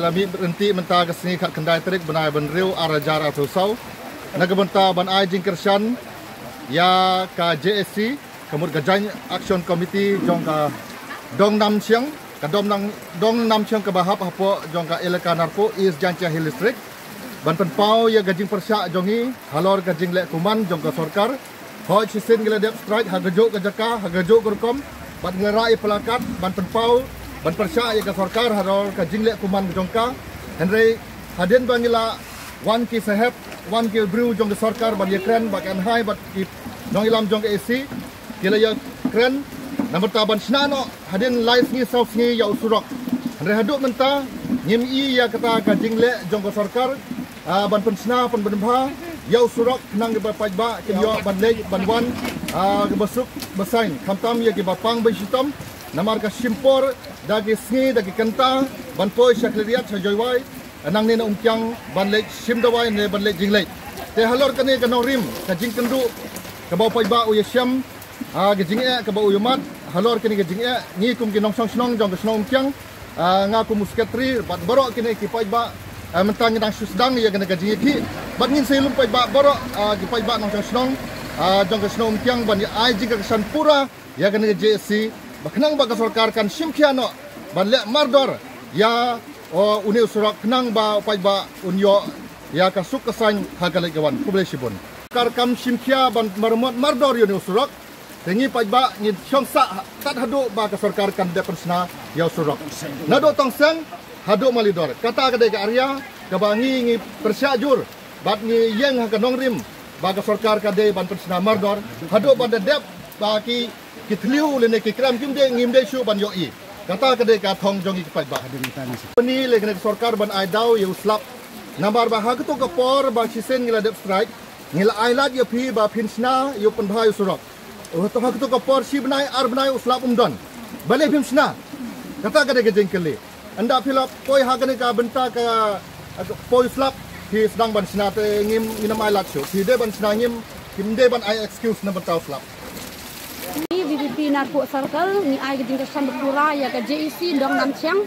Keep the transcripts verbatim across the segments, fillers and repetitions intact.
Ka mih ryntih mynta ka sngi khatkhyndai tarik bnai ba hynriew ar hajar arphew saw na ka bynta ban ai jingkyrshan ïa ka J A C, ka mut ka Joint Action Committee jong ka Dong Namshiang, ka Dong Nam, Dong Namshiang kaba hap hapoh jong ka Elaka Narpuh, East Jaintia Hills District, ban pynpaw ïa ka jingpyrshah jong ngi halor ka jingleh kuman jong ka sorkar. Hooid, shisien ngi la dep strike ha kajuh ka jaka, ha kajuh ka rukom, bad ngi la rah ïa placard ban pynpaw, ban pyrshah ïa ka sorkar halor ka jingleh kuman jong ka. Hynrei hadien ba ngi la wan ki sahep, wan ki briew jong ka sorkar ban ïakren bad ka N H I bad ki nongïalam jong ka A C, ki la ïakren. Na mynta ban shna noh hadien lai sngi saw sngi ïa u surok. Hynrei haduh mynta ngim i ïa kata ka jingleh jong ka sorkar, ah, ban pynshna, pynbha ïa u surok, khnang kiba paidbah kin ïoh ban leit ban wan, ah, kiba suk ba saiñ, khamtam ïa kiba pang ba shitom. Namar ka shim por da ki sngi da ki kynta ban poi sha Khliehriat, sha Jowai, nangne na Umkiang ban leit shim dawai ne ban leit jingleit. Te halor kane ka nongrim, ka jingkynduh kaba u paidbah u ïashem, ah, ka jingeh kaba u ïamad halor kane ka jingeh, ngi kum ki nongshong shnong jong ka shnong Umkiang, ah, nga kum u secretary bad baroh kine ki paidbah, ah, mynta ngi dang shu sdang ïa kane ka jingïakhih. Bad ngin sa ïalum paidbah baroh, ah, ki paidbah nongshong shnong, ah, jong ka shnong Umkiang ban ïa ai jingkyrshan pura ïa kane ka J A C, ba khnang ba ka sorkar kan shim khia noh ban leh mardor ïa, o, une u surok, khnang ba u paidbah un ïoh ïa ka suk ka saiñ ha ka leit ka wan. Khublei shibun. Sorkar kam shim khia ban maramot mardor ïa une u surok. Te ngi paidbah ngin shong sah tad haduh ba ka sorkar kan dep pynshna ïa u surok. Naduh Tongseng haduh Malidor. Kata ka dei ka area kaba ngi, ngi pyrshah jur bad ngi ïeng ha ka nongrim ba ka sorkar ka dei ban pynshna mardor haduh ban da dep ba ki, ki thliew lane ki krem kim dei, ngim dei shuh ban ïohi. Kata ka dei ka thong jong ngi ki paidbah. Ni lei kane ka sorkar ban ai daw ïa u slap. Namar ba ha kato ka por ba shisien ngi la dep strike, ngi la ai lad ïa phi ba phin shna ïa u pynbha ïa u surok. Hato ha kato ka por shi bnai ar bnai u slap um don. Balei phim shna? Kata ka dei ka jingkylli. Ynda phi la poi ha kane ka bynta ka, ka poi slap, phi sdang ban shna, te ngim, ngin ym ai lad shuh. Phi dei ban shna, ngim, ngim dei ban ai excuse na bynta u slap. Ngi V P P Narpuh Circle ngi ai ka jingkyrshan ba pura ïa ka J A C Dong Namshiang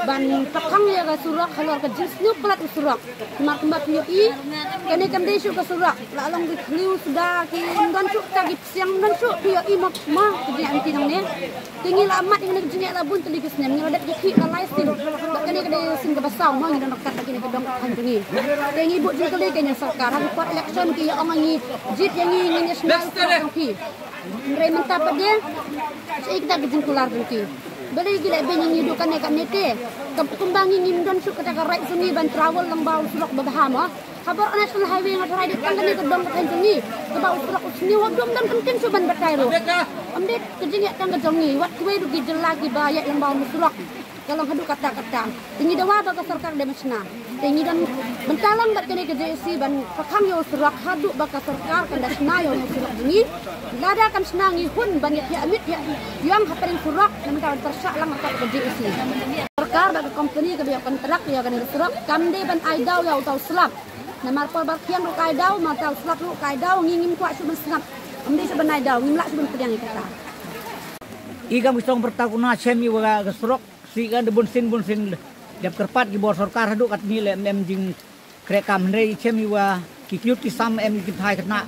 ban pyrkhang ïa ka surok halor ka jingsniew palat u surok. Namar kumba phi ïohi, kane kam dei shuh ka surok, la long ki thliew suda, kim don shuh kata ki psiang, kim don shuh phi ïohi mo, mo ka jingïaid lynti nangne. Te ngi la mad ïa kane ka jingïaid la bun tylli ki snem, ngi la dep ïakhih la lai sien. Bad kane ka dei sien kaba saw mo ngi don ryngkat bad kine ki dong ka thaiñ jong ngi. Te ngi buh jingkylli ïa ka sorkar, ha ki por election ki ïa ong ngi jied ïa ngi, ngin ïa shna ïa u surok jong phi. Hynrei mynta pat de, shaei kata ka jingkular jong ki? Balei ki leh beiñ ïa ngi haduh kane kane te? Ka, kumba ngi ngim don shuh kata ka right jong ngi ban travel lyngba u surok ba bha mo. Ha baroh National Highway nga tharai dei tang kane ka dong ka thaiñ jong ngi kaba u surok u sniew, haduh ym don kyntien shuh ban batai ruh. Ym dei ka jingïaid tang ka jong ngi, wat kiwei ruh ki jylla kiba ïaid lyngba u surok. Ka long haduh katta katta. Te ngi dawa ba ka sorkar dei ban shna. Te ngi don bynta lang bad kane ka J A C ban pyrkhang ïa u surok haduh ba ka sorkar kan da shna ïa u surok jong ngi. Lada kam shna ngi hun ban ïa thiah miet thiah ïong hapdeng surok, na bynta ban pyrshah lang ryngkat ka J A C. Sorkar bad ka company kaba ïoh kontrak ïa kane ka surok kam dei ban ai daw ïa uta u slap. Namar por ba khiang ruh ka ai daw, ma uta u slap ruh ka ai daw, ngi ngim kwah shuh ban sngap. Kam dei shuh ban ai daw, ngim lah shuh ban pdiang ïa kata. I kam ki song pyrta kuna shem ïa wa ka surok. Sih kan da bun sien bun sien dep kyrpad ki bor sorkar haduh katne leh em em jingkhreh kam, hynrei shem ïa wa ki kyiut ki sam em ki kynthai khynnah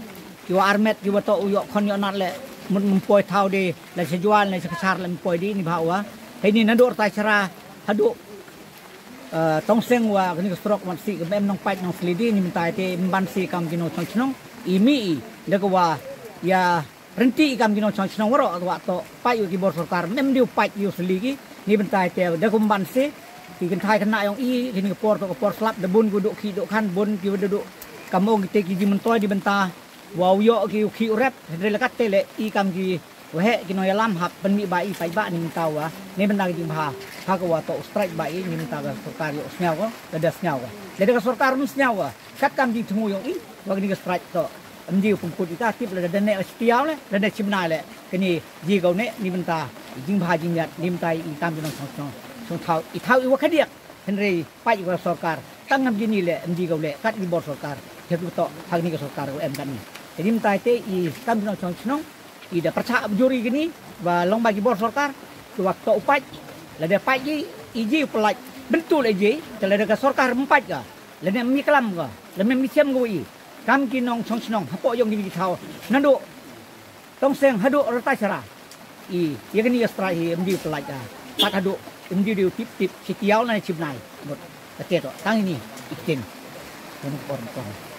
ki wa armet ki wa toh u ïoh khon ïoh nat leh mut ym poi thaw de, la sha Jowai la sha Cachar la ym poi de ni bha wa. Heini naduh Rtai Shara haduh, eh, Tongseng wa kane ka surok wan sih ka em nongpait nongsli de ni mynta te ym ban sih kam ki nongshong shnong. I mih i da ka wa ïa ryntih i kam ki nongshong shnong waroh, wa toh pait ïa ki bor sorkar, ym em dei u pait ïa u sli ki, ni bynta te da kum ban se ki kynthai khynnah ïong i, kine ki por toh ka por slap, da bun ki duh khih duh khan, bun ki duh duh kam ong te ki jingmyntoi ni bynta wa u ïoh ki u khih u rep, hynrei la kat te leh i kam ki waheh ki nongïalam hap pynmih ba i paidbah ni bynta wa, ni bynta ki jingbha ha ka wa toh u strike ba i, ni bynta ka sorkar ïoh sngew ka, lada sngew ka, lada ka sorkar ym sngew ka. Kat kam jingthmu ïong i wa kane ka strike toh ym dei u pynkut ita, tip lada da neh shitiaw leh, lada shim nai leh, kane ji kau neh ni bynta i jingbha jingmiat, ni bynta i kam jong nong shong shong shong thaw i thaw i wa khadiak. Hynrei pait i wa sorkar tang ngam jini leh, ym dei kau leh kat ki bor sorkar. Te ki toh ha kane ka sorkar u em kat ni. Te ni bynta te i kam jong nong shong shnong i da pyrchah bujur i kini ba long ba ki bor sorkar ki wa toh u pait, lada pait i, i ji u pynlait. Bynta leh ji, te lada ka sorkar em peit ka, lane em ïaklam ka, lane em ïashem ka wa i, kam ki nongshong shnong hapoh jong kine ki thaw, naduh Tongseng haduh Rataishara, i, ïa kane ka strike hi em dei u pyllait ka, pat haduh em dei u tip tip shi taïew lane shi bnai. Mut, ka te to tang ine i ktien. Kane ka por kong.